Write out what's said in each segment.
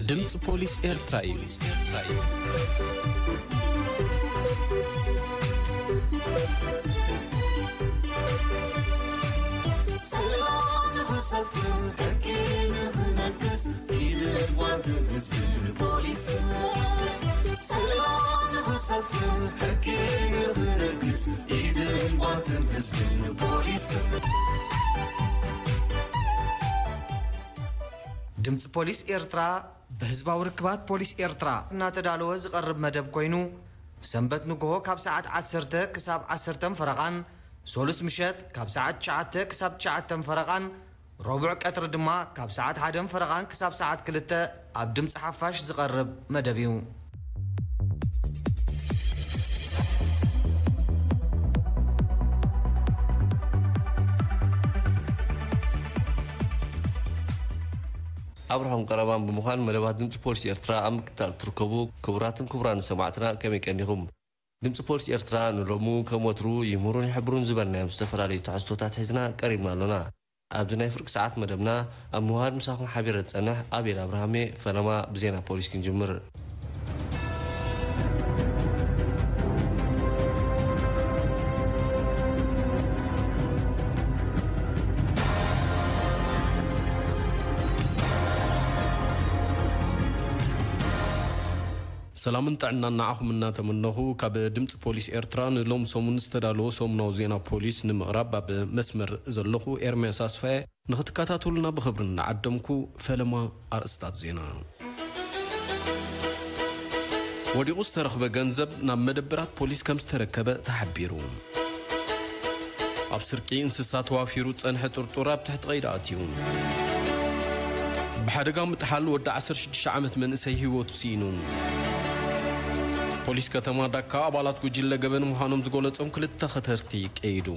ድምፂ ፖሊስ ኤርትራ እዩ። ሰላም ንኽሰፍን ሕጊ ንኽነግስ ኢድን ጓንትን ህዝብን ፖሊስን። ሰላም ንኽሰፍን ሕጊ ንኽነግስ ኢድን ጓንትን ህዝብን ፖሊስን። ድምፂ ፖሊስ ኤርትራ ብህዝባዊ ርክባት ፖሊስ ኤርትራ እናተዳለወ ዝቐርብ መደብ ኮይኑ፣ ሰንበት ንግሆ ካብ ሰዓት ዓሰርተ ክሳብ ዓሰርተ ፈረቓን፣ ሶሉስ ምሸት ካብ ሰዓት ትሽዓተ ክሳብ ትሽዓተ ፈረቓን፣ ረቡዕ ቀትሪ ድማ ካብ ሰዓት ሓደ ፈረቓን ክሳብ ሰዓት ክልተ ኣብ ድምፂ ሓፋሽ ዝቐርብ መደብ እዩ። ኣብርሆም ቀረባን ብምዃን መደባት ድምፂ ፖሊስ ኤርትራ ኣብ ምክትታል ትርከቡ ክቡራትን ክቡራን ሰማዕትና ከመይ ቀኒኹም? ድምፂ ፖሊስ ኤርትራ ንሎሙ ከም ወትሩ ይምህሩን ይሕብሩን ዝበልናዮም ዝተፈላለዩ ትሕዝቶታት ሒዝና ቀሪብና ኣሎና። ኣብዚ ናይ ፍርቂ ሰዓት መደብና ኣብ ምውሃድ ምሳኹም ሓቢረ ዝጸንሕ ኣቤል ኣብርሃም እየ። ፈለማ ብዜና ፖሊስ ክንጅምር። ሰላምን ጥዕናን ንዓኹም እናተመነኹ፣ ካብ ድምፂ ፖሊስ ኤርትራ ንሎም ሰሙን ዝተዳለወ ሰሙናዊ ዜና ፖሊስ ንምቕራብ ኣብ መስመር ዘለኹ ኤርምያስ ኣስፋየ። ንኽትከታተሉና ብኽብሪ እናዓደምኩ፣ ፈለማ ኣርእስታት ዜና። ወዲቑ ዝተረኽበ ገንዘብ ናብ መደበራት ፖሊስ ከም ዝተረከበ ተሓቢሩ። ኣብ ስርቂ እንስሳ ተዋፊሩ ዝጸንሐ ጥርጡር ኣብ ትሕቲ ቀይዲ ኣትዩ። ብሓደጋ ምጥሓል ወዲ ዓሰርተ ሽዱሽተ ዓመት መንእሰይ ህይወቱ ስኢኑ። ፖሊስ ከተማ ዳካ ኣባላት ጉጅለ ገበን ምዃኖም ዝገለጾም ክልተ ኸተርቲ ቀይዱ።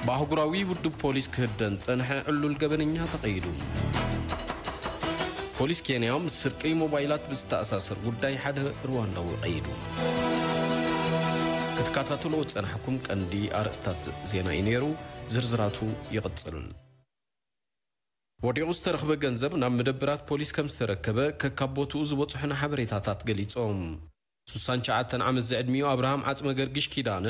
ብኣህጉራዊ ውድብ ፖሊስ ክህደን ጸንሐ ዕሉል ገበነኛ ተቐይዱ። ፖሊስ ኬንያ ምስ ስርቂ ሞባይላት ብዝተኣሳሰር ጉዳይ ሓደ ሩዋንዳዊ ቀይዱ። ክትከታተልዎ ዝጸናሕኩም ቀንዲ ኣርእስታት ዜና እዩ ነይሩ። ዝርዝራቱ ይቕጽል። ወዲቑ ዝተረኽበ ገንዘብ ናብ መደበራት ፖሊስ ከም ዝተረከበ ከካብ ቦትኡ ዝበጽሑና ሓበሬታታት ገሊጾም። ሱሳን ትሽዓተን ዓመት ዝዕድሚኡ ኣብርሃም ዓጽመ ገርጊሽ ኪዳነ፣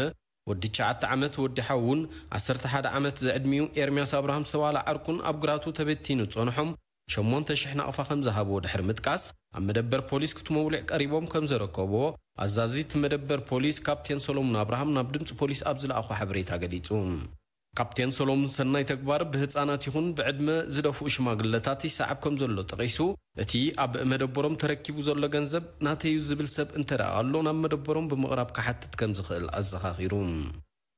ወዲ ትሽዓተ ዓመት ወዲ ሓውን፣ ዓሰርተ ሓደ ዓመት ዝዕድሚኡ ኤርምያስ ኣብርሃም ዝተባህለ ዓርኩን ኣብ ግራቱ ተበቲኑ ዝጸንሖም ሸሞንተ ሽሕ ናቕፋ ከም ዝሃብዎ ድሕሪ ምጥቃስ፣ ኣብ መደበር ፖሊስ ክቲ መውልዕ ቀሪቦም ከም ዘረከብዎ ኣዛዚት መደበር ፖሊስ ካፕቴን ሰሎሙን ኣብርሃም ናብ ድምጺ ፖሊስ ኣብ ዝለኣኾ ሓበሬታ ገሊጹ። ካፕቴን ሰሎሙን ሰናይ ተግባር ብህጻናት ይኹን ብዕድመ ዝደፍኡ ሽማግለታት ይሰዓብ ከም ዘሎ ጠቒሱ፣ እቲ ኣብ መደበሮም ተረኪቡ ዘሎ ገንዘብ ናተዩ ዝብል ሰብ እንተ ደኣ ኣሎ ናብ መደበሮም ብምቕራብ ክሓትት ከም ዝኽእል ኣዘኻኺሩ።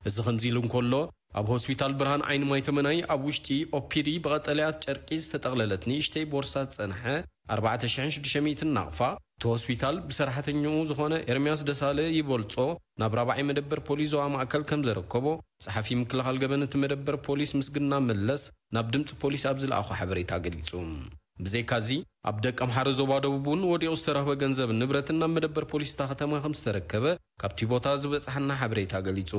እዚ ከምዚ ኢሉ እንከሎ፣ ኣብ ሆስፒታል ብርሃን ዓይኒ ማይ ተመናይ ኣብ ውሽጢ ኦፒዲ ብቐጠልያ ጨርቂ ዝተጠቕለለት ንእሽተይ ቦርሳ ዝጸንሐ ኣርባዕተ ሽሕን ሽዱሽተ ሚእትን ናቕፋ፣ እቲ ሆስፒታል ብሰራሕተኛኡ ዝኾነ ኤርምያስ ደሳለ ይበልጾ ናብ ራብዓይ መደበር ፖሊስ ዞባ ማእከል ከም ዘረከቦ፣ ጸሓፊ ምክልኻል ገበን እቲ መደበር ፖሊስ ምስግና መለስ ናብ ድምጺ ፖሊስ ኣብ ዝለኣኾ ሓበሬታ ገሊጹ። ብዘይካዚ፣ ኣብ ደቀምሓረ ዞባ ደቡብ እውን ወዲቑ ዝተረኽበ ገንዘብን ንብረትን ናብ መደበር ፖሊስ እታ ከተማ ከም ዝተረከበ ካብቲ ቦታ ዝበጽሓና ሓበሬታ ገሊጹ።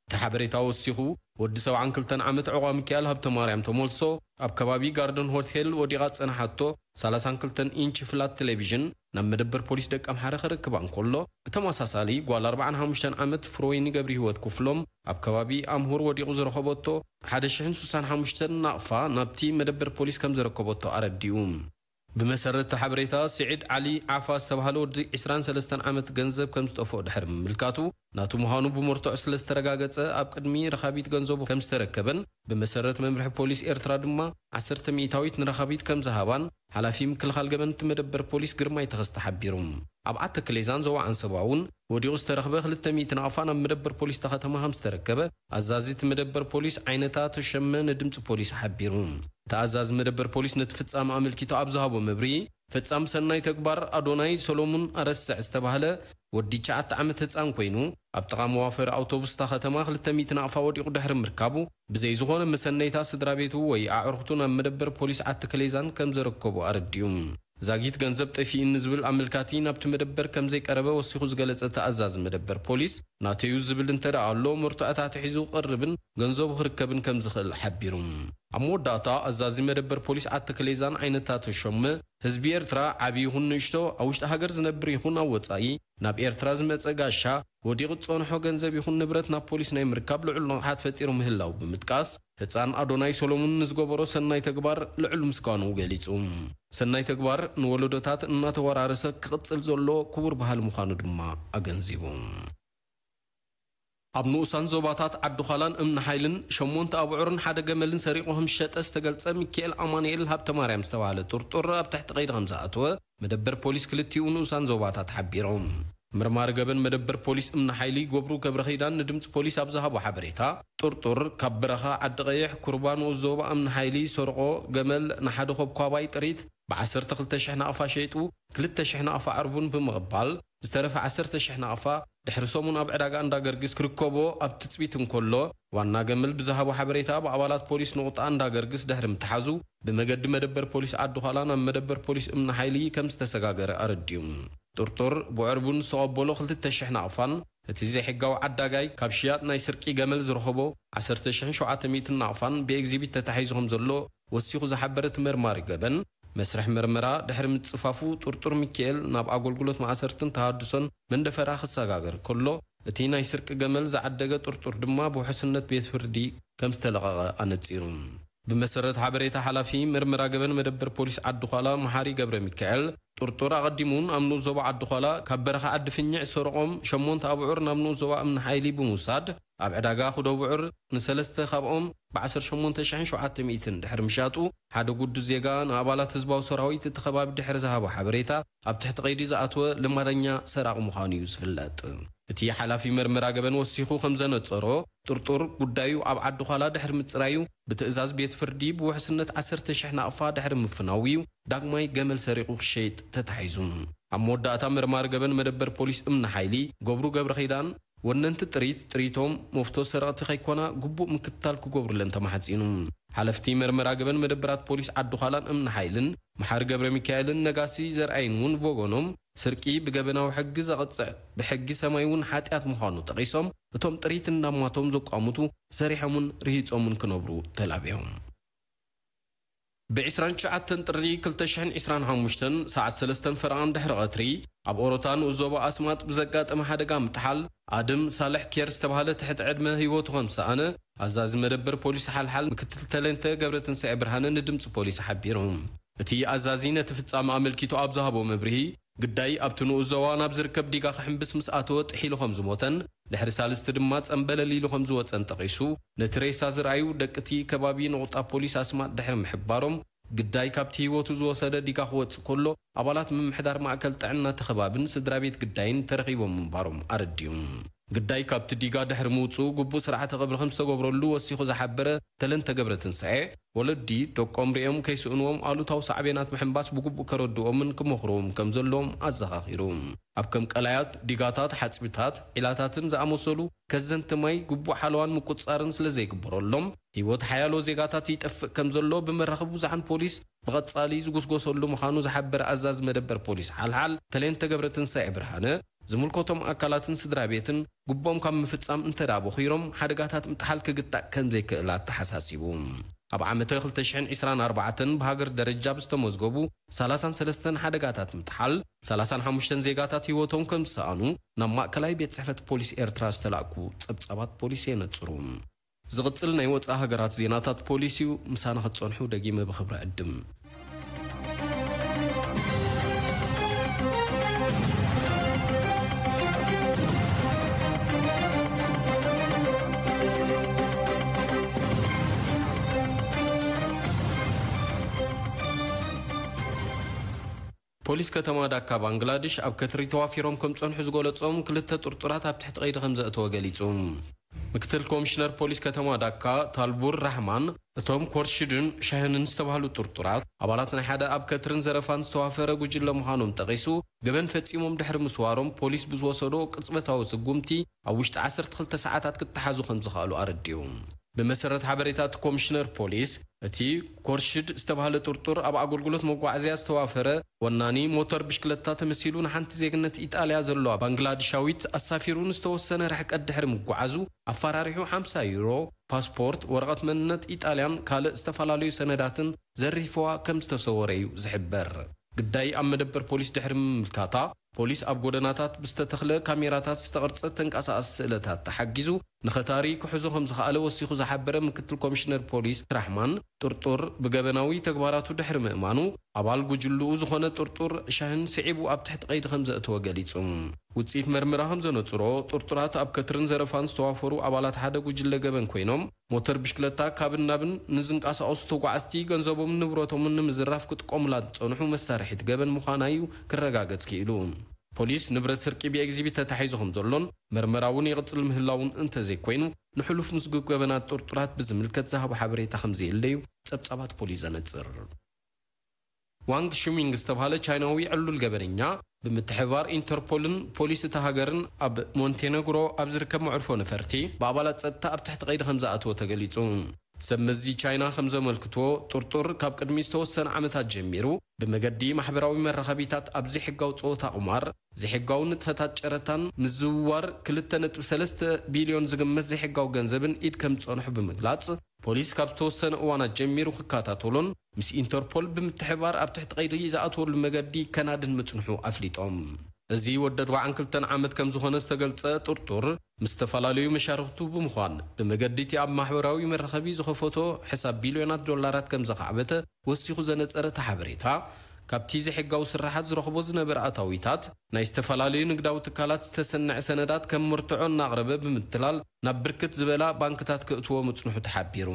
እቲ ሓበሬታ ወሲኹ፣ ወዲ ሰብዓን ክልተን ዓመት ዑቕባሚካኤል ሃብተማርያም ተመልሶ፣ ኣብ ከባቢ ጋርደን ሆቴል ወዲቓ ዝጸንሓቶ ሰላሳን ክልተን ኢንች ፍላት ቴሌቪዥን ናብ መደበር ፖሊስ ደቀምሓረ ከረክባ እንከሎ፣ ብተመሳሳሊ ጓል ኣርባዓን ሓሙሽተን ዓመት ፍሮይኒ ገብረሂወት ክፍሎም ኣብ ከባቢ ኣምሁር ወዲቑ ዝረኸበቶ ሓደ ሽሕን ሱሳን ሓሙሽተን ናቕፋ ናብቲ መደበር ፖሊስ ከም ዘረከበቶ ኣረዲኡ። ብመሰረት እቲ ሓበሬታ፣ ስዒድ ዓሊ ዓፋ ዝተባህለ ወዲ ዕስራን ሰለስተን ዓመት ገንዘብ ከም ዝጠፍኦ ድሕሪ ምምልካቱ፣ ናቱ ምዃኑ ብመርትዖ ስለ ዝተረጋገጸ፣ ኣብ ቅድሚ ረኻቢት ገንዘቡ ከም ዝተረከበን፣ ብመሰረት መምርሒ ፖሊስ ኤርትራ ድማ ዓሰርተ ሚእታዊት ንረኻቢት ከም ዝሃባን ሓላፊ ምክልኻል ገበን እቲ መደበር ፖሊስ ግርማይ ተኸስተ ሓቢሩ። ኣብ ዓዲ ክሌዛን ዞባ ዓንሰባ እውን ወዲቑ ዝተረኽበ ክልተ ሚእቲ ናቕፋ ናብ መደበር ፖሊስ እታ ከተማ ከም ዝተረከበ ኣዛዚ እቲ መደበር ፖሊስ ዓይነታ ተሸመ ንድምፂ ፖሊስ ሓቢሩ። እቲ ኣዛዚ መደበር ፖሊስ ነቲ ፍጻመ ኣመልኪቱ ኣብ ዝሃቦ መብርሂ፣ ፈጻሚ ሰናይ ተግባር ኣዶናይ ሰሎሙን ኣረስዕ ዝተባህለ ወዲ ትሽዓተ ዓመት ህጻን ኮይኑ፣ ኣብ ጥቓ መዋፈሪ ኣውቶቡስ እታ ከተማ ክልተ ሚእቲ ናቕፋ ወዲቑ ድሕሪ ምርካቡ፣ ብዘይ ዝኾነ መሰነይታ ስድራ ቤቱ ወይ ኣዕሩኽቱ ናብ መደበር ፖሊስ ዓዲ ክሌዛን ከም ዘረከቦ ኣረዲኡ። ዛጊት ገንዘብ ጠፊእኒ ዝብል ኣመልካቲ ናብቲ መደበር ከም ዘይቀረበ ወሲኹ ዝገለጸ እቲ ኣዛዚ መደበር ፖሊስ፣ ናተዩ ዝብል እንተ ደኣ ኣሎ፣ መርትዖታት ሒዙ ክቐርብን ገንዘቡ ክርከብን ከም ዝኽእል ሓቢሩ። ኣብ መወዳእታ፣ ኣዛዚ መደበር ፖሊስ ዓዲ ክሌዛን ዓይነታ ተሾመ፣ ህዝቢ ኤርትራ ዓቢ ይኹን ንእሽቶ፣ ኣብ ውሽጢ ሃገር ዝነብር ይኹን ኣብ ወጻኢ፣ ናብ ኤርትራ ዝመጸ ጋሻ፣ ወዲቑ ዝጸንሖ ገንዘብ ይኹን ንብረት ናብ ፖሊስ ናይ ምርካብ ልዑል ንቕሓት ፈጢሩ ምህላው ብምጥቃስ፣ ህጻን ኣዶናይ ሰሎሙን ንዝገበሮ ሰናይ ተግባር ልዑል ምስጋኑ ገሊጹ። ሰናይ ተግባር ንወለዶታት እናተወራረሰ ክቕጽል ዘሎ ክቡር ባህሊ ምዃኑ ድማ ኣገንዚቡ። ኣብ ንኡሳን ዞባታት ዓዲ ዃላን እምኒ ሓይልን ሸሞንተ ኣቡዑርን ሓደ ገመልን ሰሪቑ ከም ዝሸጠ ዝተገልጸ ሚካኤል ኣማኑኤል ሃብተማርያም ዝተባህለ ጥርጡር ኣብ ትሕቲ ቀይዲ ከም ዝኣተወ መደበር ፖሊስ ክልቲኡ ንኡሳን ዞባታት ሓቢሮም። መርማሪ ገበን መደበር ፖሊስ እምኒ ሓይሊ ገብሩ ገብረ ኺዳን ንድምፂ ፖሊስ ኣብ ዝሃቦ ሓበሬታ፣ ጥርጡር ካብ በረኻ ዓዲ ቀይሕ ኩርባ ንኡስ ዞባ እምኒ ሓይሊ ሰርቆ ገመል ንሓደ ኮብኳባይ ጥሪት ብ12,000 ናቕፋ ሸይጡ፣ ክልተ ሽሕ ናቕፋ ዕርቡን ብምቕባል፣ ዝተረፈ ዓሰርተ ሽሕ ናቕፋ ድሕሪ ሰሙን ኣብ ዕዳጋ እንዳ ገርግስ ክርከቦ ኣብ ትጽቢት እንከሎ፣ ዋና ገመል ብዝሃቦ ሓበሬታ ብኣባላት ፖሊስ ንቑጣ እንዳ ገርግስ ድሕሪ ምትሓዙ፣ ብመገዲ መደበር ፖሊስ ዓዲ ዃላ ናብ መደበር ፖሊስ እምኒ ሓይሊ ከም ዝተሰጋገረ ኣረዲኡ። ጥርጡር ብዕርቡን ዝተቐበሎ ክልተ ሽሕ ናቕፋን፣ እቲ ዘይሕጋዊ ዓዳጋይ ካብ ሽያጥ ናይ ስርቂ ገመል ዝረኸቦ ዓሰርተ ሽሕን ሸውዓተ ሚእትን ናቕፋን ብኤግዚቢት ተታሒዙ ከም ዘሎ ወሲኹ ዝሓበረ እቲ መርማሪ ገበን፣ መስርሕ መርመራ ድሕሪ ምጽፋፉ፣ ጥርጡር ሚካኤል ናብ ኣገልግሎት ማእሰርትን ተሃድሶን መንደፈራ ክሰጋገር ከሎ፣ እቲ ናይ ስርቂ ገመል ዝዓደገ ጥርጡር ድማ ብውሕስነት ቤት ፍርዲ ከም ዝተለቐቐ ኣነጺሩ። ብመሰረት ሓበሬታ ሓላፊ መርመራ ገበን መደበር ፖሊስ ዓዲ ዃላ መሓሪ ገብረ ሚካኤል፣ ጥርጡር ኣቐዲሙን ኣብ ንኡስ ዞባ ዓዲ ዃላ ካብ በረኻ ዓዲ ፍኝዕ ዝሰረቖም ሸሞንተ ኣቡዑር ናብ ንኡስ ዞባ እምኒ ሓይሊ ብምውሳድ፣ ኣብ ዕዳጋ ኩዶ ብዑር ንሰለስተ ካብኦም ብ18,700 ድሕሪ ምሻጡ፣ ሓደ ጉዱ ዜጋ ንኣባላት ህዝባዊ ሰራዊት እቲ ከባቢ ድሕሪ ዝሃቦ ሓበሬታ፣ ኣብ ትሕቲ ቀይዲ ዝኣተወ ልማደኛ ሰራቒ ምዃኑ እዩ ዝፍለጥ። እቲ ሓላፊ መርመራ ገበን ወሲኹ ከም ዘነጸሮ፣ ጥርጡር ጉዳዩ ኣብ ዓዲ ዃላ ድሕሪ ምጽራዩ፣ ብትእዛዝ ቤት ፍርዲ ብውሕስነት ዓሰርተ ሽሕ ናቕፋ ድሕሪ ምፍናው እዩ ዳግማይ ገመል ሰሪቑ ክሸይጥ ተታሒዙ። ኣብ መወዳእታ መርማሪ ገበን መደበር ፖሊስ እምኒ ሓይሊ ገብሩ ገብረ ኺዳን፣ ወነንቲ ጥሪት ጥሪቶም መፍቶ ሰረቕቲ ከይኮና ግቡእ ምክትታል ክገብሩለን ተማሕጺኑ። ሓለፍቲ መርመራ ገበን መደበራት ፖሊስ ዓዲ ዃላን እምኒ ሓይልን መሓሪ ገብረ ሚካኤልን ነጋሲ ዘርኣይን እውን ብወገኖም፣ ስርቂ ብገበናዊ ሕጊ ዘቕጽዕ፣ ብሕጊ ሰማይ እውን ሓጢኣት ምዃኑ ጠቒሶም፣ እቶም ጥሪት እናማቶም ዘቋምቱ ሰሪሖምን ርሂጾምን ክነብሩ ተላብዮም። ብ29 ጥሪ ክልተ ሽሕን ዕስራን ሓሙሽተን ሰዓት ሰለስተን ፈረቓን ድሕሪ ቀትሪ፣ ኣብ ኦሮታ ንኡስ ዞባ ኣስማጥ ብዘጋጠመ ሓደጋ ምጥሓል፣ ኣድም ሳልሕ ኬር ዝተባህለ ትሕቲ ዕድመ ህይወቱ ከም ዝሰኣነ፣ ኣዛዚ መደበር ፖሊስ ሓልሓል ምክትል ተለንተ ገብረትንሳኤ ብርሃነ ንድምፂ ፖሊስ ሓቢሩ። እቲ ኣዛዚ ነቲ ፍጻመ ኣመልኪቱ ኣብ ዝሃቦ መብርሂ፣ ግዳይ ኣብቲ ንኡስ ዞባ ናብ ዝርከብ ዲጋ ክሕምብስ ምስ ኣተወ ጥሒሉ ከም ዝሞተን፣ ድሕሪ ሳልስቲ ድማ ጸምበለል ኢሉ ከም ዝወጸን ጠቒሱ፣ ነቲ ሬሳ ዝረኣዩ ደቂ እቲ ከባቢ ንቑጣ ፖሊስ ኣስማጥ ድሕሪ ምሕባሮም፣ ግዳይ ካብቲ ህይወቱ ዝወሰደ ዲጋ ክወጽእ ከሎ፣ ኣባላት ምምሕዳር ማእከል ጥዕና እቲ ከባብን ስድራ ቤት ግዳይን ተረኺቦም ምንባሮም ኣረዲኡ። ግዳይ ካብቲ ዲጋ ድሕሪ ምውጽኡ፣ ግቡእ ስርዓተ ቀብሪ ከም ዝተገብረሉ ወሲኹ ዝሓበረ ተለንተ ገብረትንሳኤ፣ ወለዲ ደቆም ሪኦም ከይስእንዎም ኣሉታዊ ሳዕቤናት ምሕንባስ ብግቡእ ከረድኦምን ክመኽርዎም ከም ዘለዎም ኣዘኻኺሩ። ኣብ ከም ቀላያት፣ ዲጋታት፣ ሓጽብታት፣ ዒላታትን ዝኣመሰሉ ከዘንቲ ማይ ግቡእ ሓለዋን ምቁጽጻርን ስለ ዘይግበረሎም፣ ህይወት ሓያሎ ዜጋታት ይጠፍእ ከም ዘሎ ብመራኸቢ ብዙሓን ፖሊስ ብቐጻሊ ዝጉስጎሰሉ ምዃኑ ዝሓበረ ኣዛዚ መደበር ፖሊስ ሓልሓል ተሌንተ ገብረትንሳኤ ብርሃነ፣ ዝምልከቶም ኣካላትን ስድራ ቤትን ግቦም ካብ ምፍጻም እንተ ደኣ በኺሮም፣ ሓደጋታት ምጥሓል ክግታእ ከም ዘይክእል ኣተሓሳሲቡ። ኣብ ዓመተ ክልተ ሽሕን ዕስራን ኣርባዕተን ብሃገር ደረጃ ብዝተመዝገቡ ሰላሳን ሰለስተን ሓደጋታት ምጥሓል፣ ሰላሳን ሓሙሽተን ዜጋታት ህይወቶም ከም ዝሰኣኑ ናብ ማእከላይ ቤት ጽሕፈት ፖሊስ ኤርትራ ዝተላእኩ ጸብጻባት ፖሊስ የነጽሩ። ዝቕጽል ናይ ወጻኢ ሃገራት ዜናታት ፖሊስ እዩ። ምሳና ክትጸንሑ ደጊመ ብኽብሪ ዕድም። ፖሊስ ከተማ ዳካ ባንግላድሽ ኣብ ከትሪ ተዋፊሮም ከም ጸንሑ ዝገለጾም ክልተ ጥርጡራት ኣብ ትሕቲ ቀይዲ ከም ዘእተወ ገሊጹ። ምክትል ኮሚሽነር ፖሊስ ከተማ ዳካ ታልቡር ራህማን፣ እቶም ኮርሽድን ሻህንን ዝተባህሉ ጥርጡራት፣ ኣባላት ናይ ሓደ ኣብ ከትርን ዘረፋን ዝተዋፈረ ጉጅለ ምዃኖም ጠቒሱ፣ ገበን ፈጺሞም ድሕሪ ምስዋሮም ፖሊስ ብዝወሰዶ ቅጽበታዊ ስጉምቲ ኣብ ውሽጢ ዓሰርተ ክልተ ሰዓታት ክተሓዙ ከም ዝኸኣሉ ኣረዲኡ። ብመሰረት ሓበሬታ እቲ ኮሚሽነር ፖሊስ፣ እቲ ኮርሽድ ዝተባህለ ጥርጡር ኣብ ኣገልግሎት መጓዓዝያ ዝተዋፈረ ወናኒ ሞተር ብሽክለታ ተመሲሉ ንሓንቲ ዜግነት ኢጣልያ ዘለዋ ባንግላድሻዊት ኣሳፊሩ ንዝተወሰነ ርሕቀት ድሕሪ ምጓዓዙ ኣፈራሪሑ ሓምሳ ዩሮ፣ ፓስፖርት፣ ወረቐት መንነት ኢጣልያን ካልእ ዝተፈላለዩ ሰነዳትን ዘሪፍዋ ከም ዝተሰወረ እዩ ዝሕበር። ግዳይ ኣብ መደበር ፖሊስ ድሕሪ ምምልካታ፣ ፖሊስ ኣብ ጎደናታት ብዝተተኽለ ካሜራታት ዝተቐርጸ ተንቀሳቓሲ ስእለታት ተሓጊዙ ንኸታሪ ክሕዞ ከም ዝኸኣለ ወሲኹ ዝሓበረ ምክትል ኮሚሽነር ፖሊስ ራሕማን፣ ጥርጡር ብገበናዊ ተግባራቱ ድሕሪ ምእማኑ፣ ኣባል ጉጅልኡ ዝኾነ ጥርጡር ሻህን ስዒቡ ኣብ ትሕቲ ቀይዲ ከም ዘእተወ ገሊጹ። ውጽኢት መርመራ ከም ዘነጽሮ፣ ጥርጡራት ኣብ ከትርን ዘረፋን ዝተዋፈሩ ኣባላት ሓደ ጉጅለ ገበን ኮይኖም፣ ሞተር ብሽክለታ ካብን ናብን ንዝንቀሳቐሱ ተጓዓዝቲ ገንዘቦምን ንብረቶምን ንምዝራፍ ክጥቀሙላ ዝጸንሑ መሳርሒት ገበን ምዃና እዩ ክረጋገጽ ክኢሉ። ፖሊስ ንብረት ስርቂ ብኤግዚቢት ተታሒዙ ከም ዘሎን መርመራ እውን ይቕጽል ምህላውን እንተዘይኮይኑ፣ ንሕሉፍ ምዝጉብ ገበናት ጥርጡራት ብዝምልከት ዝሃቦ ሓበሬታ ከም ዘየለ እዩ ጸብጻባት ፖሊስ ዘነጽር። ዋንግ ሹሚንግ ዝተባህለ ቻይናዊ ዕሉል ገበነኛ፣ ብምትሕብባር ኢንተርፖልን ፖሊስ እታ ሃገርን ኣብ ሞንቴነግሮ ኣብ ዝርከብ መዕርፎ ነፈርቲ ብኣባላት ጸጥታ ኣብ ትሕቲ ቀይዲ ከም ዝኣተወ ተገሊጹ። ሰብ መዚ ቻይና ከም ዘመልክትዎ፣ ጥርጡር ካብ ቅድሚ ዝተወሰነ ዓመታት ጀሚሩ ብመገዲ ማሕበራዊ መራኸቢታት ኣብ ዘይሕጋዊ ጸወታ ቁማር፣ ዘይሕጋዊ ንጥፈታት ጨረታን ምዝውዋር ክልተ ነጥቢ ሰለስተ ቢልዮን ዝግመት ዘይሕጋዊ ገንዘብን ኢድ ከም ዝጸንሑ ብምግላጽ፣ ፖሊስ ካብ ዝተወሰነ እዋናት ጀሚሩ ክከታተሎን ምስ ኢንተርፖል ብምትሕባር ኣብ ትሕቲ ቀይዲ ዝኣትወሉ መገዲ ከናድን ምጽንሑ ኣፍሊጦም። እዚ ወዲ ኣርባዓን ክልተን ዓመት ከም ዝኾነ ዝተገልጸ ጥርጡር፣ ምስ ዝተፈላለዩ መሻርኽቱ ብምዃን ብመገዲ እቲ ኣብ ማሕበራዊ መራኸቢ ዝኸፈቶ ሕሳብ ቢልዮናት ዶላራት ከም ዘኻዕበተ ወሲኹ ዘነጸረ እቲ ሓበሬታ፣ ካብቲ ዘይሕጋዊ ስርሓት ዝረኽቦ ዝነበረ ኣታዊታት ናይ ዝተፈላለዩ ንግዳዊ ትካላት ዝተሰነዐ ሰነዳት ከም መርትዖ እናቕረበ ብምትላል ናብ ብርክት ዝበላ ባንክታት ክእትዎ ምጽንሑ ተሓቢሩ።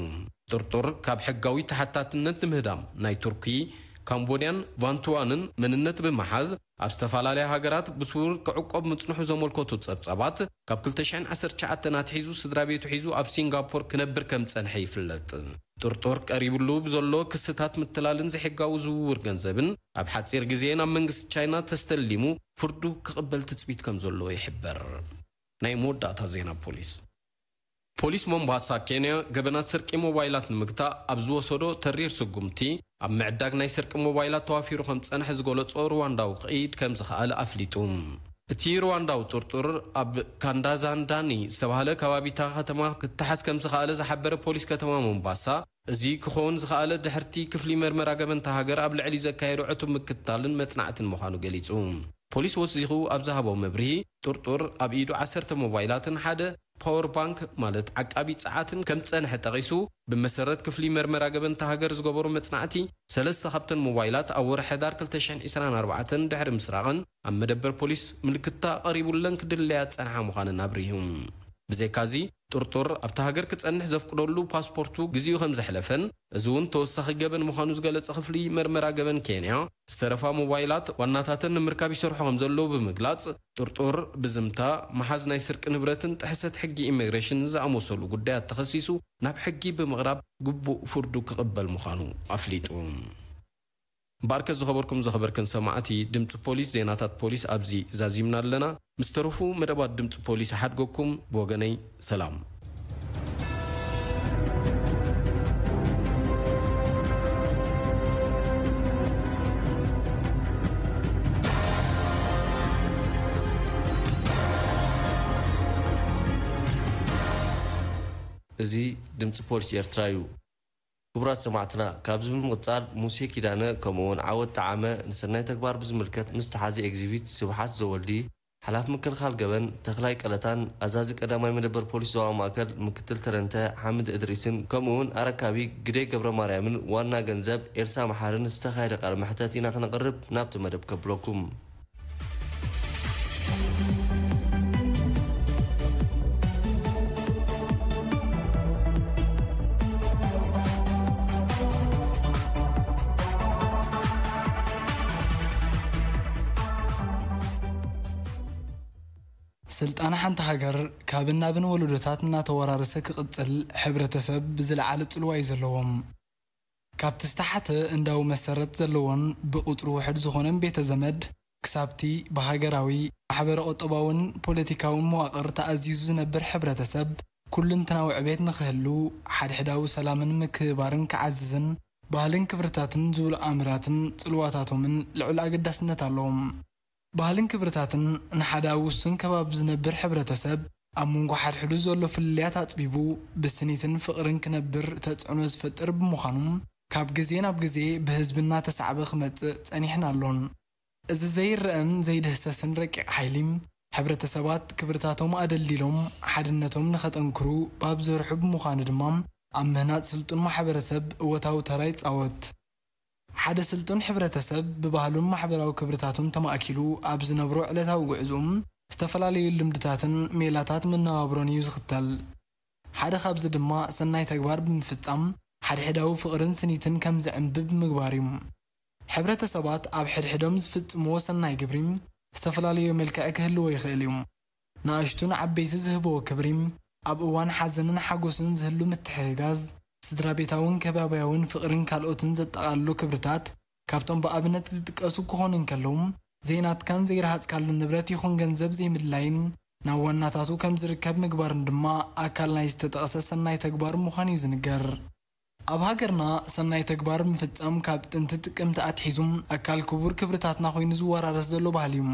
ጥርጡር ካብ ሕጋዊ ተሓታትነት ንምህዳም ናይ ቱርኪ፣ ካምቦድያን ቫንቱዋንን መንነት ብምሓዝ ኣብ ዝተፈላለያ ሃገራት ብስውር ክዕቆብ ምጽንሑ ዘመልከቱ ጸብጻባት፣ ካብ ክልተ ሽሕን ዓሰርተ ትሽዓተን ኣትሒዙ ስድራ ቤቱ ሒዙ ኣብ ሲንጋፖር ክነብር ከም ዝጸንሐ ይፍለጥ። ጥርጡር ቀሪብሉ ብዘሎ ክስታት ምትላልን ዘይሕጋዊ ዝውውር ገንዘብን ኣብ ሓጺር ግዜ ናብ መንግስቲ ቻይና ተስተሊሙ ፍርዱ ክቕበል ትጽቢት ከም ዘሎ ይሕበር። ናይ መወዳእታ ዜና ፖሊስ። ፖሊስ ሞምባሳ ኬንያ ገበናት ስርቂ ሞባይላት ንምግታእ ኣብ ዝወሰዶ ተሪር ስጉምቲ፣ ኣብ ምዕዳግ ናይ ስርቂ ሞባይላት ተዋፊሩ ከም ዝጸንሐ ዝገለጾ ሩዋንዳዊ ክኢድ ከም ዝኸኣለ ኣፍሊጡ። እቲ ሩዋንዳዊ ጥርጡር ኣብ ካንዳዛንዳኒ ዝተባህለ ከባቢታ ከተማ ክተሓዝ ከም ዝኸኣለ ዝሓበረ ፖሊስ ከተማ ሞምባሳ፣ እዚ ክኸውን ዝኸኣለ ድሕርቲ ክፍሊ መርመራ ገበንታ ሃገር ኣብ ልዕሊ ዘካየዶ ዕቱብ ምክትታልን መጽናዕትን ምዃኑ ገሊጹ። ፖሊስ ወሲኹ ኣብ ዝሃቦ መብርሂ፣ ጥርጡር ኣብ ኢዱ ዓሰርተ ሞባይላትን ሓደ ፓወር ባንክ ማለት ዓቃቢ ጸዓትን ከም ዝጸንሐ ጠቒሱ፣ ብመሰረት ክፍሊ መርመራ ገበንታ ሃገር ዝገበሮ መጽናዕቲ፣ ሰለስተ ካብተን ሞባይላት ኣብ ወርሒ ሕዳር ክልተ ሽሕን ዕስራን ኣርባዕተን ድሕሪ ምስራቐን ኣብ መደበር ፖሊስ ምልክታ ቀሪቡለን ክድለያ ዝጸንሓ ምዃነን ኣብሪሁ። ብዘይካዚ፣ ጥርጡር ኣብታ ሃገር ክጸንሕ ዘፍቅደሉ ፓስፖርቱ ግዜኡ ከም ዘሕለፈን፣ እዚ እውን ተወሳኺ ገበን ምዃኑ ዝገለጸ ክፍሊ መርመራ ገበን ኬንያ፣ ዝተረፋ ሞባይላት ዋናታተን ንምርካብ ይሰርሑ ከም ዘለዉ ብምግላጽ፣ ጥርጡር ብዝምታ፣ ምሓዝ ናይ ስርቂ ንብረትን ጥሕሰት ሕጊ ኢሚግሬሽን ዝኣመሰሉ ጉዳያት ተኸሲሱ ናብ ሕጊ ብምቕራብ ግቡእ ፍርዱ ክቕበል ምዃኑ ኣፍሊጡ። እምበኣርከ ዝኸበርኩም ዘኸበርክን ሰማዕቲ ድምፂ ፖሊስ፣ ዜናታት ፖሊስ ኣብዚ ዛዚምና ኣለና። ምስ ተረፉ መደባት ድምፂ ፖሊስ ይሓድገኩም። ብወገነይ ሰላም። እዚ ድምፂ ፖሊስ ኤርትራ እዩ። ክቡራት ሰማዕትና፣ ካብዚ ብምቕጻል ሙሴ ኪዳነ ከምኡ እውን ዓወት ጠዓመ ንሰናይ ተግባር ብዝምልከት ምስ ተሓዚ ኤግዚቢት ስብሓት ዘወልዲ፣ ሓላፊ ምክልኻል ገበን ተኽላይ ቀለታን ኣዛዚ ቀዳማይ መደበር ፖሊስ ዞባ ማእከል ምክትል ተረንተ ሓምድ እድሪስን ከምኡ እውን ኣረካቢ ግደይ ገብረ ማርያምን ዋና ገንዘብ ኤልሳ መሓርን ዝተኻየደ ቃለ መሕተት ኢና ክነቕርብ ናብቲ መደብ ከብለኩም። ስልጣን ሓንቲ ሃገር ካብን ናብን ወለዶታት እናተወራረሰ ክቕጽል ሕብረተሰብ ብዝለዓለ ጽልዋ እዩ ዘለዎም። ካብቲ ዝተሓተ እንዳው መሰረት ዘለዎን ብቁጽሪ ውሕድ ዝኾነን ቤተ ዘመድ፣ ክሳብቲ ብሃገራዊ፣ ማሕበረ ቁጠባውን ፖለቲካውን መዋቕር ተኣዚዙ ዝነብር ሕብረተሰብ፣ ኩልንትናዊ ዕቤት ንኽህሉ፣ ሓድሕዳዊ ሰላምን ምክብባርን ክዓዝዝን፣ ባህልን ክብርታትን ዝብሉ ኣምራትን ጽልዋታቶምን ልዑል ኣገዳስነት ኣለዎም። ባህልን ክብርታትን ንሓደ ኣብ ውሱን ከባቢ ዝነብር ሕብረተሰብ፣ ኣብ መንጎ ሓድሕዱ ዘሎ ፍልልያት ኣጽቢቡ፣ ብስኒትን ፍቕርን ክነብር ተጽዕኖ ዝፈጥር ብምዃኑ፣ ካብ ግዜ ናብ ግዜ ብህዝቢ እናተሳዕበ ክመጽእ ጸኒሕን ኣሎን። እዚ ዘይረኣን ዘይድህሰስን ረቂቕ ሓይሊ፣ ሕብረተሰባት ክብርታቶም ኣደልዲሎም፣ ሓድነቶም ንኸጠንክሩ ባብ ዘርሑ ብምዃኑ ድማ፣ ኣብ ምህናጽ ስልጡን ማሕበረሰብ እወታዊ ተራ ይጻወት። ሓደ ስልጡን ሕብረተሰብ ብባህሉን ማሕበራዊ ክብርታቱን ተማእኪሉ ኣብ ዝነብሮ ዕለታዊ ጉዕዞኡ፣ ዝተፈላለዩ ልምድታትን ሜላታት መነባብሮን እዩ ዝኽተል። ሓደ ካብዚ ድማ ሰናይ ተግባር ብምፍጻም ሓድሕዳዊ ፍቕርን ስኒትን ከም ዝዕንብብ ምግባር እዩ። ሕብረተሰባት ኣብ ሕድሕዶም ዝፍጽምዎ ሰናይ ግብሪ ዝተፈላለዩ መልክዕ ክህልዎ ይኽእል እዩ። ንኣሽቱን ዓበይቲ ዝህብዎ ክብሪ፣ ኣብ እዋን ሓዘንን ሓጎስን ዝህሉ ምትሕግጋዝ፣ ስድራ ቤታውን ከባብያውን ፍቕርን ካልኦትን ዘጠቓልሉ ክብርታት ካብቶም ብኣብነት ዝጥቀሱ ክኾኑ እንከለዉ፣ ዘይናትካን ዘይረሃጽካሉን ንብረት ይኹን ገንዘብ ዘይምድላይን ናብ ዋናታቱ ከም ዝርከብ ምግባርን ድማ ኣካል ናይ ዝተጠቕሰ ሰናይ ተግባር ምዃኑ እዩ ዝንገር። ኣብ ሃገርና ሰናይ ተግባር ምፍጻም ካብ ጥንቲ ጥቅምቲ ኣትሒዙ ኣካል ክቡር ክብርታትና ኮይኑ ዝወራረስ ዘሎ ባህሊ እዩ።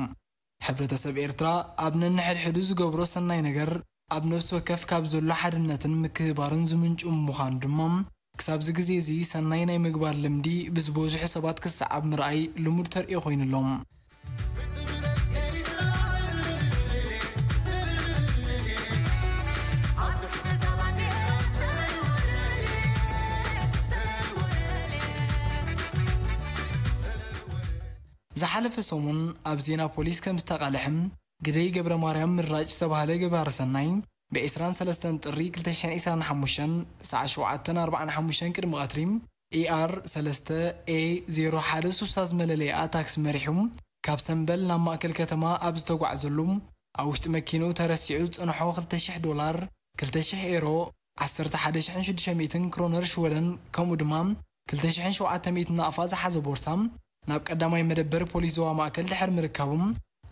ሕብረተሰብ ኤርትራ ኣብ ነንሕድሕዱ ዝገብሮ ሰናይ ነገር ኣብ ነፍሲ ወከፍ ካብ ዘሎ ሓድነትን ምክብባርን ዝምንጩ ምዃኑ ድማ ክሳብዚ ግዜ እዚ ሰናይ ናይ ምግባር ልምዲ ብዝበዝሑ ሰባት ክሰዓብ ምርኣይ ልሙድ ተርእዮ ኮይኑ ኣሎ። ዝሓለፈ ሰሙን ኣብ ዜና ፖሊስ ከም ዝተቓልሐ ግደይ ገብረ ማርያም ምራጭ ዝተባህለ ገባሪ ሰናይ ብ ዕስራን ሰለስተን ጥሪ ክልተ ሽሕን ዕስራን ሓሙሽተን ሰዓት ሸውዓተን ኣርባዓን ሓሙሽተን ቅድሚ ቀትሪ ኢኣር ሰለስተ ኤ ዜሮ ሓደ ስሳ ዝመለለይኣ ታክሲ መሪሑ ካብ ሰምበል ናብ ማእከል ከተማ ኣብ ዝተጓዕዘሉ ኣብ ውሽጢ መኪንኡ ተረሲዑ ዝጸንሖ ክልተ ሽሕ ዶላር፣ ክልተ ሽሕ ኤሮ፣ ዓሰርተ ሓደ ሽሕን ሽዱሽተ ሚእትን ክሮነር ሽወደን ከምኡ ድማ ክልተ ሽሕን ሸውዓተ ሚእትን ናቕፋ ዝሓዘ ቦርሳ ናብ ቀዳማይ መደበር ፖሊስ ዞባ ማእከል ድሕሪ ምርካቡ